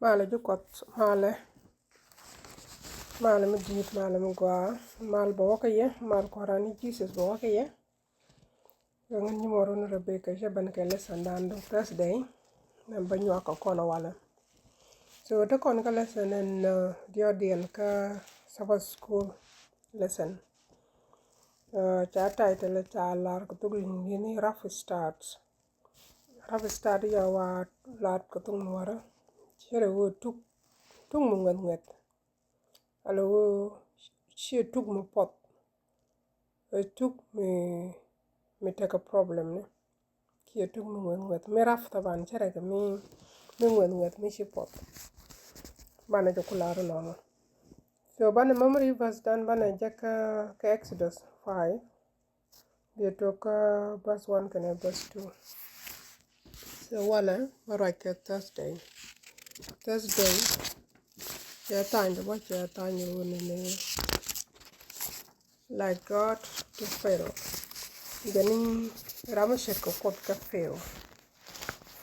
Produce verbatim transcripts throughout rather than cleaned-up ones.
Malɛ ji̱ Kuɔth, malɛ, malɛ mi di̱i̱t, malɛ mi gɔaa, mal bɛ wä kä yɛ, mal Kua̱ran ni Jesus bɛ wä kä yɛ. Kɛ ŋän nyimuɔr wun Rebecca cɛ ben kɛ lesson dan duŋ Thursday. Nɛ bä nyuak kɛ kɔn walɛ. So te kɔn kä lesson ɛn, uh, diɔt diɛn kä Sabbath school lesson. Uh, ca title ca lar kɛ thuk Liŋ ni rough start. Rough start ya wa lat kɛ thuk Nuɔrä. Cɛ rɛ wee tuk, tuk mi ŋuɛth ŋuɛth. Ala wee ciɛ tuk mi puɔth. Ɛ tuk mi, mi tekɛ problem ni. Kiɛ tuk mi ŋuɛth ŋuɛth mi rough taban cɛ rɛ kɛ mi, mi ŋuɛth ŋuɛth mi ci puɔth. Banɛ jɛ ku lar nɔnɔ. So banɛ memory verse dan banɛ jɛ kä, kä Exodus five. Biɛ tok kä verse one kɛnɛ verse two. So walɛ bä ruac kɛ Thursday. Thursday cɛ tha̱a̱ny ti bä cɛ tha̱a̱ny wun ni, ni like God to Pharaoh. Jɛ ni ram mi ce̱tkɛ Kuoth kä Pharaoh.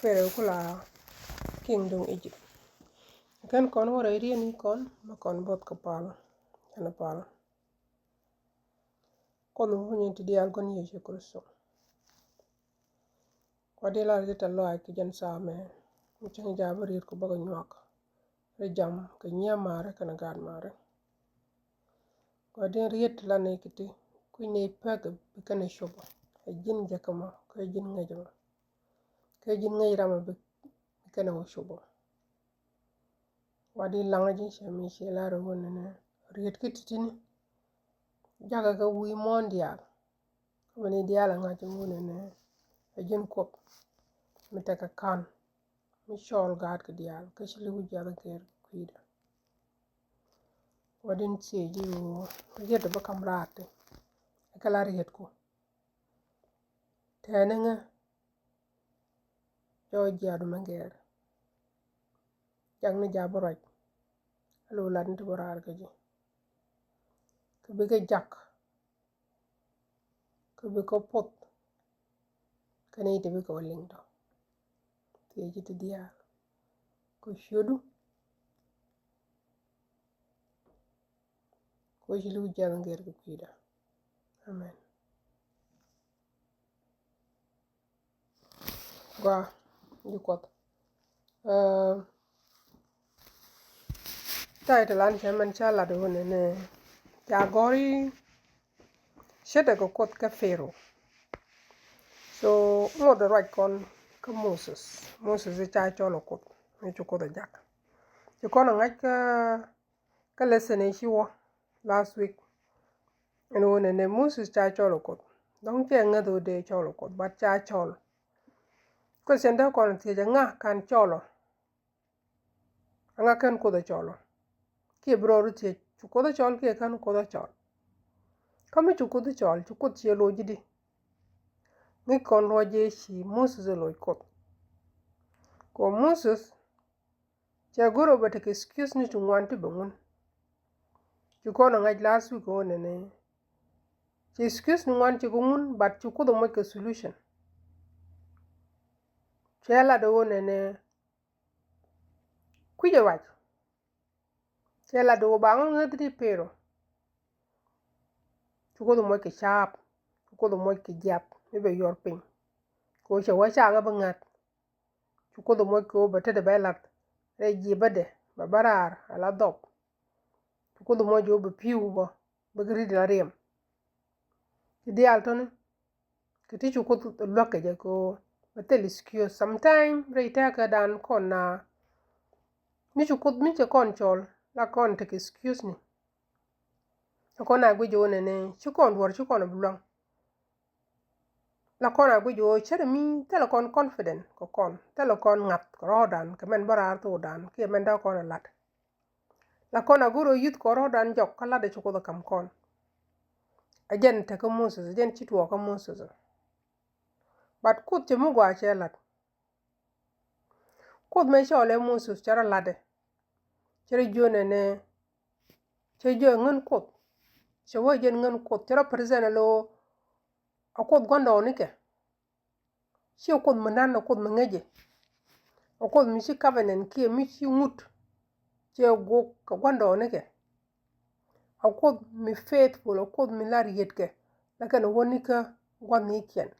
Pharaoh ku la king duŋ Egypt. Kɛn kɔn wä rɛy rieni kɔn mɛ kɔn both kɛ pal. Kɛn pal. Kuoth mi punyɛ ti diaal gua̱n Yecu Kritho. Kuat di lar di tɛ lɔac ki jɛn samɛ mi cieŋ jaa bä riet ku bä kɛ nyuak. Ri jam kɛ nyiee mari kɛnɛ gaat mari. Kuat di riet ti la nɛ ki ti kui̱ nɛ pek bi kɛnɛ cop. Ɛ ji̱n jɛ kɛ mɔ kɛ ji̱n ŋäc mɔ. Kɛ ji̱n ŋäc ram bi, bi kɛnɛ wä cop. Wa di laŋä ji̱ cɛ mi ci lar wä nɛnɛ riet ki titini. Jakä kɛ wi̱i̱ muɔ̱ɔ̱n diaal. Kä mɛni diaal a ŋa̱c wä nɛnɛ a ji̱n Kuoth mi tekɛ ka̱n mi cɔɔl gaat kɛ diaal kä ci li̱w jiath kɛ kui̱dɛ. Wa din ciɛ ji̱ wä riet bä kam raar ti. Ɛ kɛ la riet ku tɛɛni ŋä. Jɔɔc jiaadu mɛ gɛɛr. Jak ni jaa bä ruac. A lo̱ lat ni ti bä raar kä ji̱. Kä bikɛ jak. Kä bikɛ puɔth. Kä ni ti bikɛ wä liŋ tɔ. Thiec ti diaal. Kä ciödu. Kä ci li̱w jiath gɛɛr kɛ kui̱dä. Amen. Gua ji̱ Kuɔth. Aa, title an cɛ mɛn ca lat wä nɛnɛ ca gɔri ce̱tdɛ kɛ Kuoth kä Pharaoh. So ŋot ruac kɔn kä Moses. Moses ca cɔl ɛ Kuoth mi ci Kuoth ɛ jak. Ci kɔn ɛ ŋa̱c kä kä lesson ɛ ci wä last week. Ɛn wä nɛnɛ Moses ca cɔl ɛ Kuoth. Dɔ̱ŋ cɛ ŋäth wä dee cɔl ɛ Kuoth, but ca cɔl. Question dee kɔn thiec ɛ ŋa kan cɔl ɔ? Ɛ ŋa kɛn Kuoth ɛ cɔl ɔ? Kiɛ bi rɔɔdu thiec cu Kuoth ɛ cɔl kiɛ kɛn Kuoth ɛ cɔl? Kä mi cu Kuoth ɛ cɔl, cu Kuoth ciɛ loc ji̱ di? Ŋi̱c kɔn luɔc jɛ ci Moses ɛ loc Kuoth. Kɛ Moses cɛ go̱r ɔ bɛ tekɛ excuse ni ti ŋuan ti bɛ ŋun. Ci kɔn ɔ ŋa̱c last week ɔ nɛnɛ. Ci excuse ni ŋuan ci kɛ ŋun, but ci Kuoth ɔ moc kɛ solution. Cɛ lat ɔ nɛnɛ. Kui̱c ɛ ruac. Cɛ lat ɔ ba ŋun ŋäth ti Pharaoh. Ci Kuoth ɔ moc kɛ caap. Ci Kuoth ɔ moc kɛ jiath mi bɛ yuɔr piny. Kɛ ɣöö cɛ wee ca ŋä bi ŋäth. Cu Kuoth ɛ moc kɛ ɣöö bɛ tetdɛ bɛ lath rɛy ji̱ bädɛ bɛ bä raar ala dhɔp. Cu Kuoth ɛ moc ɣöö bɛ pi̱w bä bɛ kɛ ri̱t ala riɛm. Ci diaal tɔ̱ni kɛ ti cu Kuoth luäk kɛ jɛ kɛ ɣöö bɛ thil excuse. Sometime rɛy tɛ̈kädan kɔn na mi cu Kuoth mi cɛ kɔn cɔl la kɔn tekɛ excuse ni. Cɛ kɔn a guic ɣöö nɛnɛ ci kɔn duɔ̱ɔ̱r ci kɔn a bi luäŋ. La kɔn a guic ɣöö cärɛ mi thilɛ kɔn confident kɛ kɔn, thilɛ kɔn ŋa̱th kɛ rɔ̱ɔ̱dan kɛ mɛn bä raar thokdan kiɛ mɛn dee kɔn a la̱t. La kɔn a go̱r ɣöö yuth kɔn rɔ̱ɔ̱dan jɔk kä la̱t ɛ ci Kuoth ɛ ka̱m kɔn. Ɛ jɛn tekä Moses, ɛ jɛn ci tuɔɔkä Moses. But Kuoth cɛ mi gɔaa cɛ la̱t. Kuoth mëë cɔɔlɛ Moses cɛ rɔ la̱tdɛ. Cɛ rɔ jiök nɛnɛ. Cɛ jiök ŋän Kuoth. Cɛ wee jɛn ŋän Kuoth cɛ rɔ present ɛ lo̱o̱. A Kuoth gua̱ndɔɔŋnikɛ. Ciɛ Kuoth mi na̱n, a Kuoth mi ŋäcɛ. Ɛ Kuoth mi ci covenant kiɛ mi ci ŋut cɛ gok kɛ gua̱ndɔɔŋnikɛ. Ɛ Kuoth mi faithful, ɛ Kuoth mi la rietkɛ la kɛn wänikä gua̱thnikiɛn.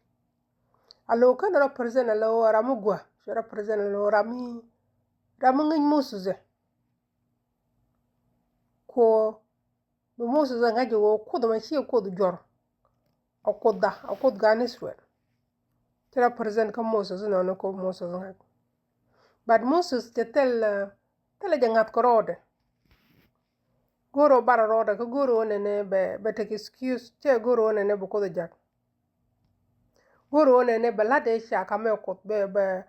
A lo̱ kɛn represent a lo̱ ram mi gua̱, ci represent a lo̱ ram mi, ram mi ŋi̱ny Moses ɛ. Ko bi Moses ɛ ŋa̱c ɛ ɣöö Kuoth ɛmɛ /ciɛ Kuoth juɔ̱r. Ɛ Kuothda, ɛ Kuoth gan Israel. Ci represent kä Moses inɔnɔ ko Moses ŋa̱c. But Moses cɛ thil, thilɛ jɛ ŋa̱th kɛ rɔɔdɛ. Go̱o̱r ɣöö bar rɔɔdɛ kä go̱o̱r ɣöö nɛnɛ bɛ, bɛ take excuse, cɛ go̱o̱r ɣöö nɛnɛ bɛ Kuoth ɛ jak. Go̱o̱r ɣöö nɛnɛ bɛ la̱t ëë ca kamɛ Kuoth bɛ, bɛ,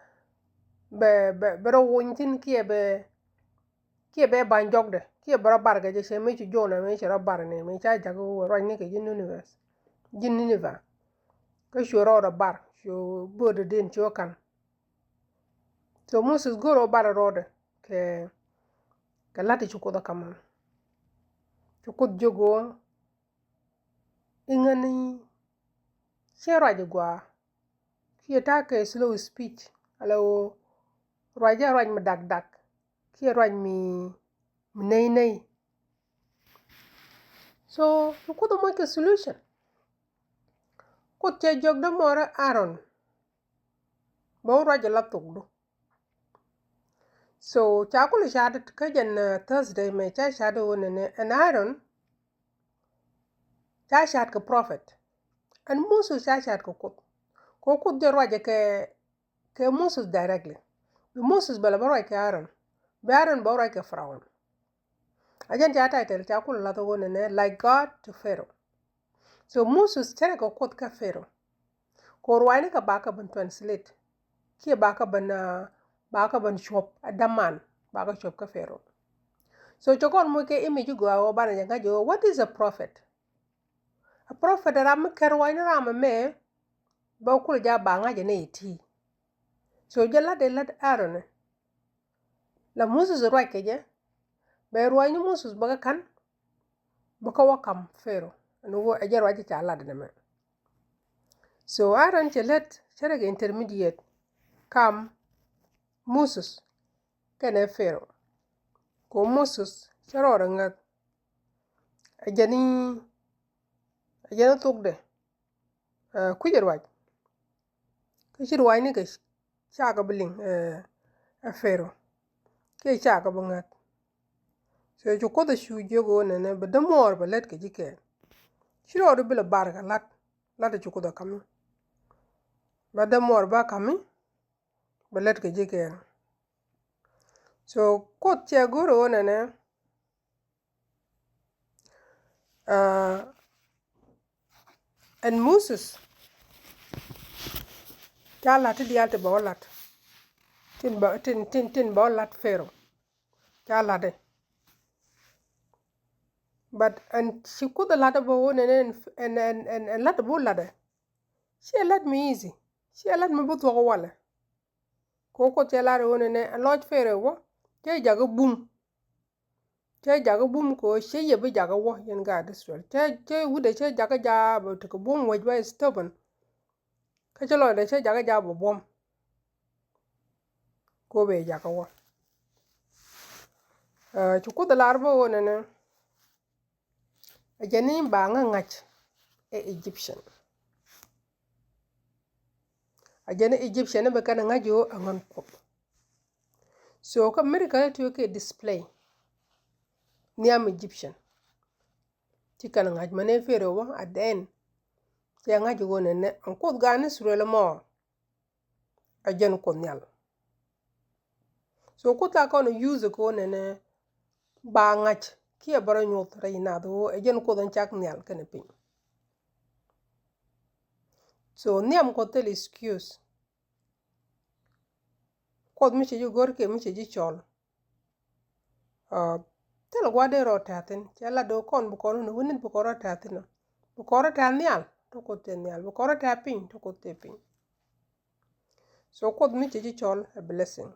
bɛ, bɛ, bɛ rɔ wony thi̱n kiɛ bɛ, kiɛ bɛ ba̱ny jɔkdɛ kiɛ bɛ rɔ bar kɛ jɛ cɛ mëë ci Jona mëë cɛ rɔ bar ni mëë ca jak ɣöö ruacnikɛ ji̱ Nineveh, ji̱ Nineveh. Kä cuɛ rɔɔdɛ bar, cuɛ böötdɛ den cuɛ ka̱n. So Moses go̱o̱r ɣöö bar rɔɔdɛ kɛ, kɛ la̱t ti ci Kuoth ɛ ka̱m. Ci Kuoth jiök ɣöö i̱ ŋäni /ciɛ ruac i̱ gɔaa kiɛ ta̱a̱ kɛ slow speech, ala ɣöö ruac ɛ ruac mi dakdak kiɛ ruac mi, mi nɛy nɛy. So ci Kuoth ɛ moc kɛ solution. Kuoth cɛ jiök dämuɔɔrä Aaron bɛ wä ruac ɛ la thokdu. So ca kulɛ ca̱a̱t kä jɛn, uh, Thursday mɛ ca ca̱a̱t ɣöö nɛnɛ ɛn Aaron ca ca̱a̱t kɛ prophet. Ɛn Moses ca ca̱a̱t kɛ Kuoth. Kɛ Kuoth jɛ ruacɛ kɛ, kɛ Moses directly. Bi Moses bɛ lɛ bä ruac kɛ Aaron. Bi Aaron bɛ ruac kɛ Pharaoh. A jɛn ca title ca kulɛ la̱th ɣöö nɛnɛ like God to Pharaoh. So Moses cärɛ kɛ Kuoth kä Pharaoh. Kɛ ruacnikɛ ba kɛ ben translate kiɛ ba kɛ ben, uh, ba kɛ ben cuɔp ɛ däman, ba kɛ cuɔp kä Pharaoh. So cɛ kɔn moc kɛ image i̱ gɔaa ɣöö banɛ jɛ ŋa̱c ɣöö what is a prophet? A prophet ɛ ram mi kɛr ruacni ram ɛmɛ bä kulɛ jɛ ba ŋa̱c ɛ nɛy ɛ ti̱i̱. So jɛ la̱t ɛ la̱t Aaron ɛ la Moses ruac kɛ jɛ, bɛ ruacni Moses bä kɛ ka̱n, bä kä wä ka̱m Pharaoh. Ɛn ɣöö ɛ jɛ ruac ca lat ɛn ɛmɛ. So Aaron cɛ lät cärɛ kɛ intermediate kam Moses kɛnɛ Pharaoh. Kɛ Moses cɛ rɔɔdɛ ŋäth. Ɛ jɛn i̱, ɛ jɛn i̱ thokdɛ, uh, kui̱cɛ ruac. Kä ci ruacnikɛ cakɛ bi liŋ, eh, ɛ Pharaoh kiɛ cakɛ bi ŋäth. So ci Kuoth ɛ cu jiök ɣöö nɛnɛ bɛ dämuɔɔr bɛ lät kɛ ji̱ kɛɛl. Ci rɔɔdu bi lɛ bar kɛ la̱t, la̱t ɛ ci Kuoth ɛ ka̱mi. Bɛ dämuɔɔr bä ka̱mi bɛ lät kɛ ji̱ kɛɛl. So Kuoth cɛ go̱r ɣöö nɛnɛ, uh, ɛn Moses ca la̱t ti diaal ti bɛ wä la̱t, tin bɛ, tin, tin, tin bɛ wä la̱t Pharaoh. Ca la̱t ɛ. But ɛn ci Kuoth ɛ la̱t ɛ bä wä nɛn ɛn, ɛn, ɛn, ɛn, ɛn la̱t ɛ bä wä la̱t ɛ. Ciɛ la̱t mi easy. Ciɛ la̱t mi bä thuɔk walɛ. Kɛ Kuoth cɛ lar ɛ wä nɛnɛ ɛn lɔc Pharaoh wä cɛ jakä bum. Cɛ jakä bum kɛ ɣöö cɛ yɛ bi jakä wä yɛn gaat Israel. Cɛ, cɛ wi̱cdɛ cɛ jakä jaa bɛ tekɛ buɔ̱m wec bä stubborn. Kä cɛ lɔcdɛ cɛ jakä jaa bɛ buɔ̱m. Kɛ ɣöö bɛ jakä wä. Ɛ, ci Kuoth ɛ lar bä ɣöö nɛnɛ ɛ jɛn i̱ ba ŋä ŋa̱c ɛ Egyptian. Ɛ jɛn i̱ Egyptian i̱ bɛ kɛn ɛ ŋa̱c ɣöö ɛ ŋän Kuoth. So kä miracle ti wä kɛ display nhiam Egyptian. Ci kɛn ɛ ŋa̱c mɛn ɛ Pharaoh wä at the end. Cɛ ŋa̱c ɣöö nɛnɛ ɛn Kuoth gan Israel mɔ. Ɛ jɛn Kuoth Nhial. So Kuoth la kɔn use kɛ ɣöö nɛnɛ ba ŋa̱c kiɛ bä rɔ nyuɔth rɛy nath ɣöö ɛ jɛn Kuoth ɛn cak nhial kɛnɛ piny. So nhiam Kuɔth thil excuse. Kuoth mi cɛ ji̱ go̱r kiɛ mi cɛ ji̱ cɔl. Aa, thilɛ gua̱a̱th dee rɔ tɛ̈thin, cɛ lat do̱o̱k kɔn bi kɔn wun, wun bi kɔn rɔ tɛ̈thin ɔ. Bi kɔn rɔ tɛ̈th nhial, te Kuoth tɛ̈th nhial. Bi kɔn rɔ tɛ̈th piny, te Kuoth tɛ̈th piny. So Kuoth mi cɛ ji̱ cɔl ɛ blessing.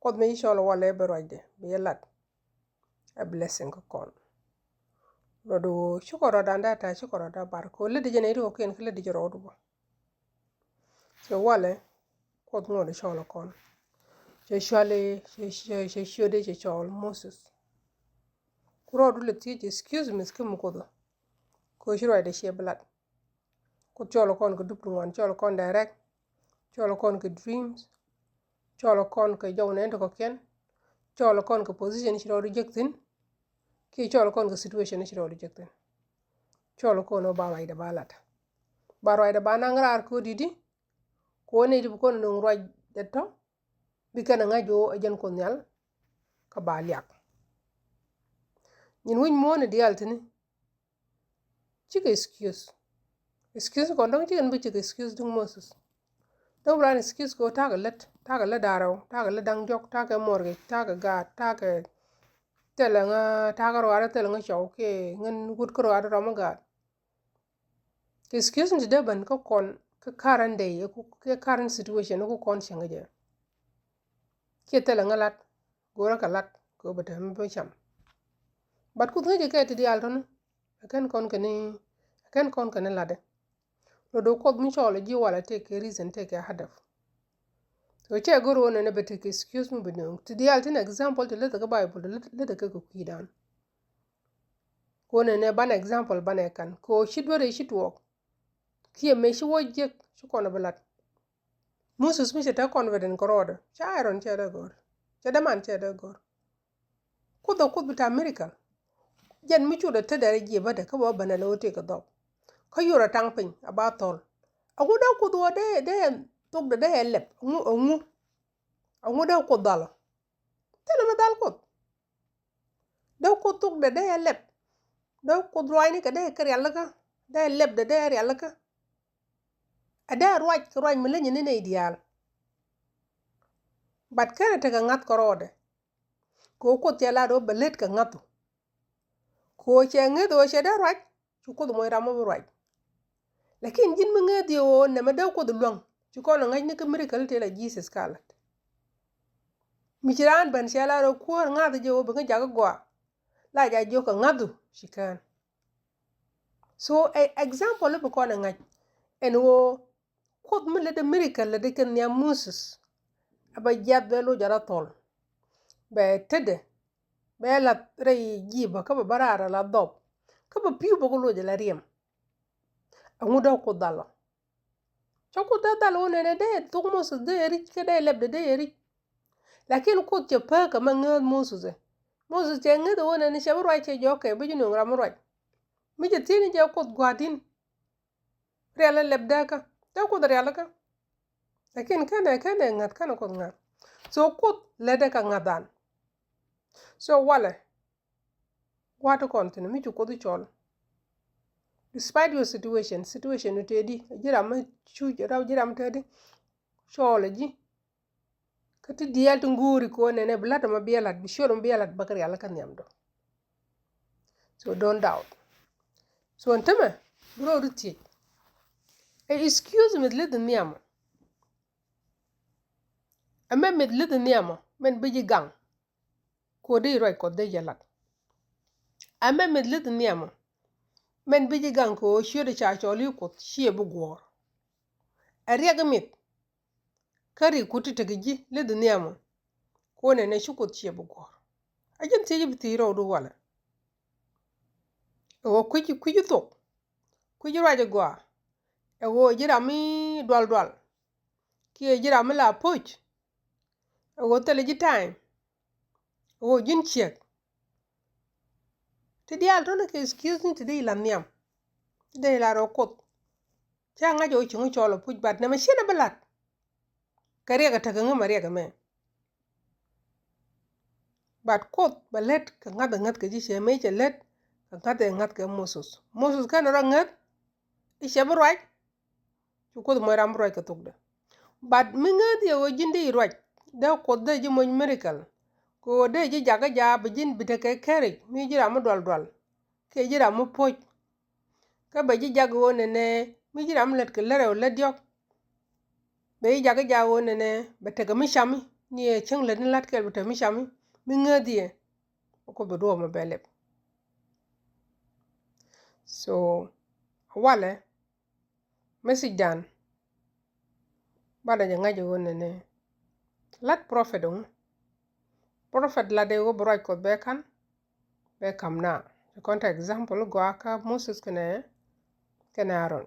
Kuoth mi ji̱ cɔl ɛ walɛ ɛ bi ruacdɛ, bi jɛ lat ɛ blessing kä kɔn. Rɔɔdu ɣöö cikɛ rɔɔdan dee tɛ̈th, cikɛ rɔɔdan bar. Kɛ ɣöö lätdi jɛ nɛy ti kɔ̱kiɛn kä lätdi jɛ rɔɔdu bä. So walɛ Kuoth ŋuɔ̱t ɛ cɔl ɛ kɔn. cɛ cuali cɛ ciötdi cɛ cɔɔl Moses. Ku rɔɔdu lɛ thiec excuse me kä mi Kuoth ɔ. Kɛ ɣöö ci ruacdɛ ciɛ bi lat. Kuoth cɔɔl kɔn kɛ dup ti ŋuan, cɔɔl kɔn direct, cɔɔl kɔn kɛ dreams, cɔɔl kɔn kɛ jɔw nɛn ti kɔkiɛn, cɔɔl kɔn kɛ position ci rɔɔdu jek thi̱n, kiɛ cɔɔl kɔn kɛ situation ci rɔɔdu jek thi̱n. Cɔɔl kɔn ɣöö ba ruacdɛ ba lat. Ba ruacdɛ ba naŋ raar kɛ ɣöö di̱t i̱, kɛ ɣöö nɛy ti bi kɔn nöŋ ruacdɛ tɔ̱, bi kɛn ɛ ŋa̱c ɣöö ɛ jɛn Kuoth Nhial kä ba liak. Nyin wi̱c muɔ̱ɔ̱n i̱ diaal thi̱n i̱, cikɛ excuse. Excuse kɔn dɔ̱ŋ cikɛ ni bi cikɛ excuse duŋ Moses. Dɔ̱ŋ bi raan excuse kɛ ɣöö ta̱a̱ kɛ lät, ta̱a̱ kɛ lät da̱ŋ rɛw, ta̱a̱ kɛ lät da̱ŋ diɔ̱k, ta̱a̱ kɛ mortgage, ta̱a̱ kɛ gaat, ta̱a̱ kɛ thilɛ ŋa, ta̱a̱ kɛ ruaadä thilɛ ŋa cɔw kiɛ ŋän wut kä ruaadä rɔm ɔ gaat. Kɛ excuse ni ti dee ben kä kɔn kä current day, kä current situation kä kɔn cäŋ kä jɛ. Kiɛ thilɛ ŋa lat, go̱o̱rä kɛ lat kɛ ɣöö bɛ te mi bä cam. But Kuoth ŋäcɛ kɛ ti diaal tɔ̱ni, ɛ kɛn kɔn kɛ ni, ɛ kɛn kɔn kɛ ni latdɛ. Lot do̱ Kuoth mi cɔɔl ji̱ walɛ tëëkɛ reason, tëëkɛ hadaf. So cɛ go̱r ɣöö nɛnɛ bɛ tekɛ excuse mi bi nööŋ. Ti diaal tin example ti läthɛ kä Bible, ti läthɛ kä kɛ kui̱dan. Kɛ ɣöö nɛnɛ banɛ example banɛ kan. Kɛ ɣöö ci duer i̱ ci tuɔɔk. Kiɛ mëë ci wä jiäk ci kɔn bi lat. Moses mi cɛ te confident kɛ rɔɔdɛ. Cɛ Aaron cɛ dee gɔ̱r. Cɛ däman cɛ dee gɔ̱r. Kuoth ɛ Kuoth bi ta̱a̱ miracle. Jɛn mi cutdɛ tetdɛ rɛy jiɛp bädɛ kä bɛ wä ben ɛ lɛ wä tëëkɛ dhɔp. Kä yurɛ taŋ piny a ba thɔl. Ɛŋu dee Kuoth wä dee, dee thokdɛ dee ɛ lɛp? Ɛŋu, ɛŋu? Ɛŋu dee Kuoth dhal ɔ? Thilɛ mi dhal Kuoth. Dee Kuoth thokdɛ dee ɛ lɛp. Dee Kuoth ruacnikɛ dee kɛ rialikä. Dee lɛpdɛ dee rialikä. Ɛ dee ruac kɛ ruac mi leny ni nɛy diaal. But /kenɛ tekɛ ŋa̱th kɛ rɔɔdɛ. Kɛ ɣöö Kuoth cɛ lat ɣöö bɛ lät kɛ ŋa̱thu. Kɛ ɣöö cɛ ŋeth ɣöö cɛ dee ruac, ci Kuoth moc ram mɔ bi ruac. Lakin ji̱n mi ŋeth yɛ ɣöö nɛmɛ dee Kuoth luäŋ, ci kɔn ɛ ŋäcni kä miracle tëë la Jesus ka lat. Mi ci raan ben cɛ lat ɣöö kuäär ŋa̱th jɛ ɣöö bi ŋä jakä gɔaa, la ja jiök kɛ ŋa̱thu ci kään. So ɛ example i̱ bi kɔn ɛ ŋa̱c ɛn ɣöö Kuoth mi lätdɛ miracle lätdɛ kɛ nhiam Moses. Ɛ bɛ jiath bɛ loc ala thɔl. Bɛ tetdɛ. Bɛ lath rɛy ji̱ bä kä bɛ bä raar ala dhɔp. Kä bɛ pi̱w bä kä loc ala riɛm. Ɛŋu dee Kuoth dhal ɔ? Cä Kuoth dee dhal ɣöö nɛnɛ dee thuk Moses dee ric kä dee lɛpdɛ dee ric. Lakin Kuoth cɛ pääk kɛ mɛ ŋääth Moses ɛ. Moses cɛ ŋäth ɣöö nɛnɛ cɛ bi ruac cɛ jɔɔk kɛ bi ji̱ nööŋ ram mi ruac. Mi cɛ thiec ni jɛ Kuoth gua̱a̱r di̱n. Rial ɛ lɛp dääkä. Dee Kuoth rialikä. Lakin /kenɛ, /kenɛ ŋäth, /kenɛ Kuoth ŋa̱th. So Kuoth lätdɛ kɛ ŋa̱than. So walɛ. Gua̱a̱t ti kɔn thi̱n mi ci Kuoth i̱ cɔl. Despite your situation, situation ni tëëdi, ji̱ ram mi cuc, rɛw ji̱ ram tëëdi. Cɔɔl ɛ ji̱. Kä ti diaal ti ŋuuri kɛ ɣöö nɛnɛ bi la̱t ɛmɔ bi ɛ la̱t, bi ciöt ɛmɔ bi ɛ la̱t bä kɛ rialikä nhiamdɔ. So don't doubt. So ɛn tämɛ bi rɔɔdu thiec. Ɛ excuse mi läth nhiamɔ. Ɛmɛ mi läth nhiamɔ mɛn bi ji̱ gaŋ. Kɛ ɣöö dee ruac Kuɔth dee jɛ lat. Ɛmɛ mi läth nhiamɔ mɛn bi ji̱ gaŋ kɛ ɣöö ciötdɛ ca cɔl i̱ Kuoth ciɛ bi guɔ̱ɔ̱r. Ɛ riɛk mith. Kä rik ku ti tekɛ ji̱ läth nhiamɔ. Kɛ ɣöö nɛnɛ ci Kuoth ciɛ bi guɔ̱ɔ̱r. A ji̱n thiec bi thiec rɔɔdu walɛ. Ɛ ɣöö kui̱c, kui̱c thok. Kui̱c ruac ɛ gɔaa. Ɛ ɣöö ji̱ ram mi dual dual. Kiɛ ji̱ ram mi la poc. Ɛ ɣöö thilɛ ji̱ time. Ɛ ɣöö ji̱n ciɛk. Ti diaal tɔ̱nɛ kɛ excuse ni ti dee i̱ la nhiam. Ti dee i̱ la rɔ Kuoth. Ca ŋa̱c ɛ ɣöö ci ŋä cɔl ɛ puc, but nɛmɛ ciɛn ɛ bi la̱t. Kɛ riɛk ɛ tekɛ ŋä mɛ riɛk ɛmɛ. But Kuoth bɛ lät kɛ ŋa̱th ɛ ŋäth kɛ ji̱, cɛ mëë cɛ lät kɛ ŋa̱th ɛ ŋäth kɛ Moses. Moses /kenɛ rɔ ŋäth i̱ cɛ bi ruac. Ci Kuoth moc ram bi ruac kɛ thokdɛ. But mi ŋääth yɛ ɣöö ji̱n dee i̱ ruac, dee Kuoth dee ji̱ moc miracle. Kɛ ɣöö dee ji̱ jakä jaak bi ji̱n bi tekɛ kɛric mi ji̱ ram mi dual dual. Kiɛ ji̱ ram mi poc. Kä bɛ ji̱ jak ɣöö nɛnɛ mi ji̱ ram mi lät kɛ lät rɛw lät diɔ̱k. Bɛ ji̱ jakä jaak ɣöö nɛnɛ bɛ tekɛ mi cami, ni ɛ cäŋ lät ni la̱t kɛl bɛ tekɛ mi cami. Mi ŋääth yɛ. Bɛ Kuoth bɛ duɔ̱ɔ̱p mɛ bɛ lɛp. So walɛ. Message dan. Banɛ jɛ ŋa̱c ɛ ɣöö nɛnɛ. Lat prophet ŋu? Prophet lat dee wä bi ruac Kuɔth bɛ ka̱n, bɛ ka̱m na. Ci kɔn ta example gɔaa kä Moses kɛnɛ, kɛnɛ Aaron.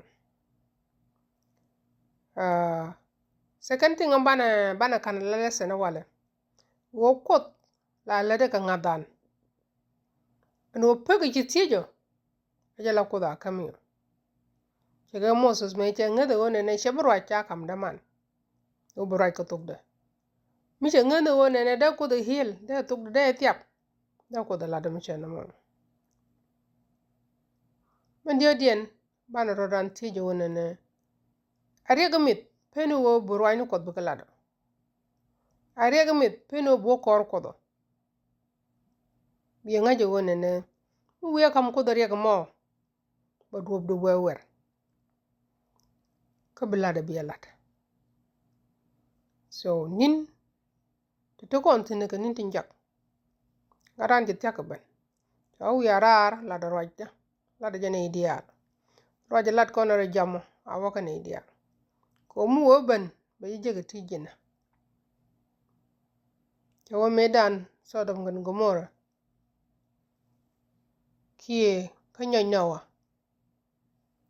Aa, second thing banɛ, banɛ ka̱n la lesson walɛ. Wä Kuoth la lätdɛ kɛ ŋa̱than. Ɛn wä pek ci thiec ɔ, a jɛ la Kuoth a käm yɔ. Cɛ kɛ Moses mëë cɛ ŋäth ɛ ɣöö nɛnɛ cɛ bi ruac ca ka̱m däman. Wä bi ruac kɛ thokdɛ. Mi cɛ ŋäth ɛ ɣöö nɛnɛ dee Kuoth ɛ heal, dee thokdɛ, dee thiap. Dee Kuoth ɛ lat dämi cɛ nɔmɔ. Min diɔ̱ɔ̱kdiɛn banɛ rɔ̱dan thiec ɛ ɣöö nɛnɛ a riɛk ɛ mith pen ɛ ɣöö bi ruac ni Kuɔth bikɛ lat ɔ. A riɛk ɛ mith pen ɛ ɣöö bi wä kɔr Kuɔth ɔ. Biɛ ŋa̱c ɛ ɣöö nɛnɛ mi wiee ka̱m Kuoth ɛ riɛk ɛmɔ, bɛ duɔ̱ɔ̱pdu wee wɛr. Kä bi lat ɛ biɛ lat. So ni̱n ti te kɔn thi̱n kɛ ni̱n ti jak. Ŋa̱t ran ci thia̱k kɛ ben. Cɛ wä wiaa raar lat ɛ ruacdä. Lat ɛ jɛ nɛy diaal. Ruac ɛ lat kɔn rɛy jamɔ a wä kä nɛy diaal. Kɛ ɣöö mi wee ben bɛ ji̱ jek ɛ ti ji̱nä. Cɛ wä mëëdan Sodom kɛnɛ Gomora kiɛ kä nyɔc Noah.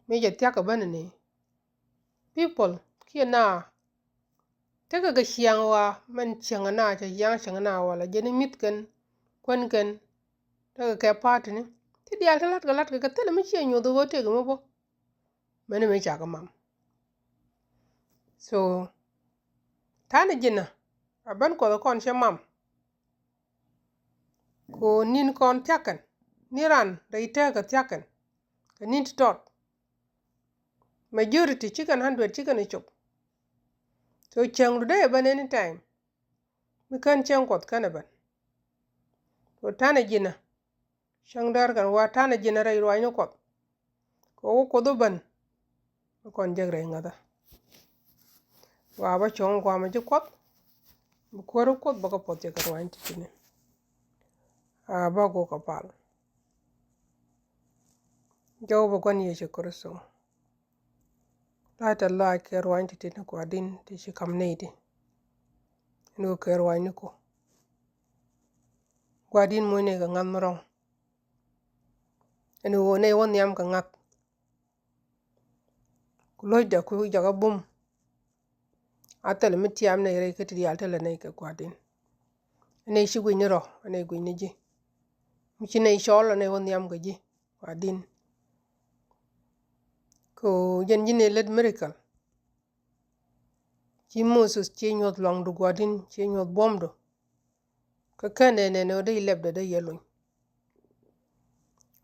Mi cɛ thia̱k kɛ ben ni people kiɛ na tekɛ kɛ ciaŋ wa mɛn ciaŋ na cɛ ciaŋ ciaŋ na wala jɛn i̱ mith kɛn kuän kɛn tekɛ kɛ party ni ti diaal ti la̱t kɛ la̱t kɛ kɛ thilɛ mi ciɛ nyuɔth ɣöö tëëkɛ mi bä. Mɛn mi cakɛ mam. So ta̱a̱ ni ji̱nä a ben Kuɔth kɔn cɛ mam. Kɛ ɣöö ni̱n kɔn thia̱kɛn ni ran rɛy tëëkä thia̱kɛn kɛ ni̱n ti tɔt. Majority cikɛn hundred cikɛn ɛ cop. So cäŋdu dee ɛ ben anytime. Mi kän cäŋ Kuɔth kän ɛ ben. So ta̱a̱ ni ji̱nä cäŋ däär kɛn wa ta̱a̱ ni ji̱nä rɛy ruac ni Kuɔth. Kɛ wä Kuoth wä ben mi kɔn jek rɛy ŋäthä. Wa bä cɔŋ guamä ji̱ Kuɔth. Bi kuäär Kuoth bä kɛ puɔth cɛ kɛ ruany ti tini. A bä gokɛ pal. Jɔw bä gua̱n Yecu Kritho. La̱a̱c tɛ la̱a̱c kɛ ruany ti tini Gua̱di̱n ti ci ka̱m nɛy ti. Ɛn ɣöö kɛ ruany ni ku Gua̱di̱n moc nɛy kɛ ŋa̱th mi rɔ̱ŋ. Ɛn ɣöö nɛy wä nhiam kɛ ŋa̱th. Ku lo̱cdɛ ku jakä bum. A thilɛ mi tiam nɛy rɛy kä ti diaal thilɛ nɛy kɛ Gua̱di̱n. Nɛy ci gui̱ny ni rɔ, nɛy gui̱ny ni ji̱. Mi ci nɛy cɔl nɛy wä nhiam kɛ ji̱ Gua̱di̱n. Kɛ ɣöö jɛn ji̱ nɛy lät miracle. Ci Moses ci nyuɔth luaŋdu Gua̱di̱n, ci nyuɔth buɔ̱mdu. Kä kɛn ɛ nɛn ɛ ɣöö dee ilɛpdɛ dee yɛ luny.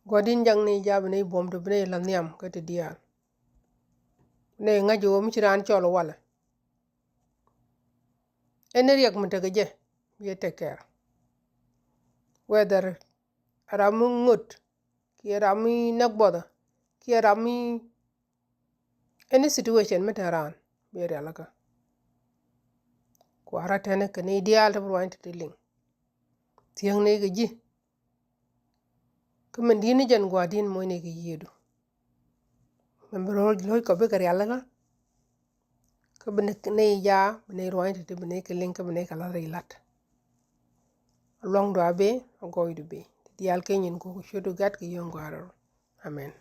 Gua̱di̱n jak ni jap ni buɔ̱mdu bi ni la nhiam kä ti diaal. Ni ŋa̱c ɣöö mi ci raan cɔl walɛ. Ɛn ni riɛk mi tekɛ jɛ bi ɛ take care. Whether ram mi ŋot kiɛ ram mi näk buɔthä kiɛ ram mi Any situation mi te raan bi rialikä. Kua rɔ tɛni kɛ ni diaal ti bi ruany ti ti liŋ. Thiäŋ ni kɛ ji̱. Kä min di̱t ni jɛn Gua̱di̱n moc ni kɛ yiëëdu. Min bi ro̱o̱c lo̱c kɔ bikɛ rialikä. Kä bi ni, ni ja bi ni ruany ti ti bi ni kɛ liŋ kä bi ni kɛ lath rɛy la̱t. Luaŋdu a bi, a gɔɔydu bi. Ti diaal kɛ nyin kuk ciötdu gat kɛ yio̱o̱ŋ Gua̱a̱r rɔ. Amen.